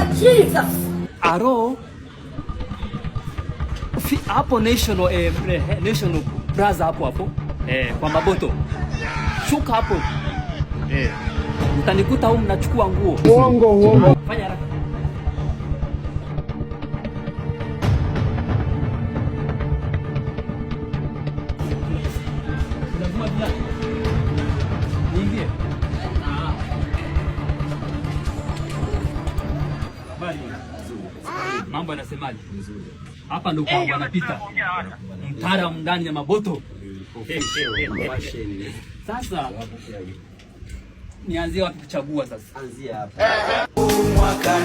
Jesus. Aro hapo National, National Plaza hapo hapo, kwa Maboto, shuka hapo, mtanikuta huko mnachukua nguo. Uongo, uongo. Fanya haraka. Unavua viatu. Niingie. Ah. Habari. Mambo yanasemaje? Hapa ndo kwa Bwana Peter, mtaalamu ndani ya Maboto. Sasa nianzie wapi kuchagua sasa? Anzia hapa. Mwaka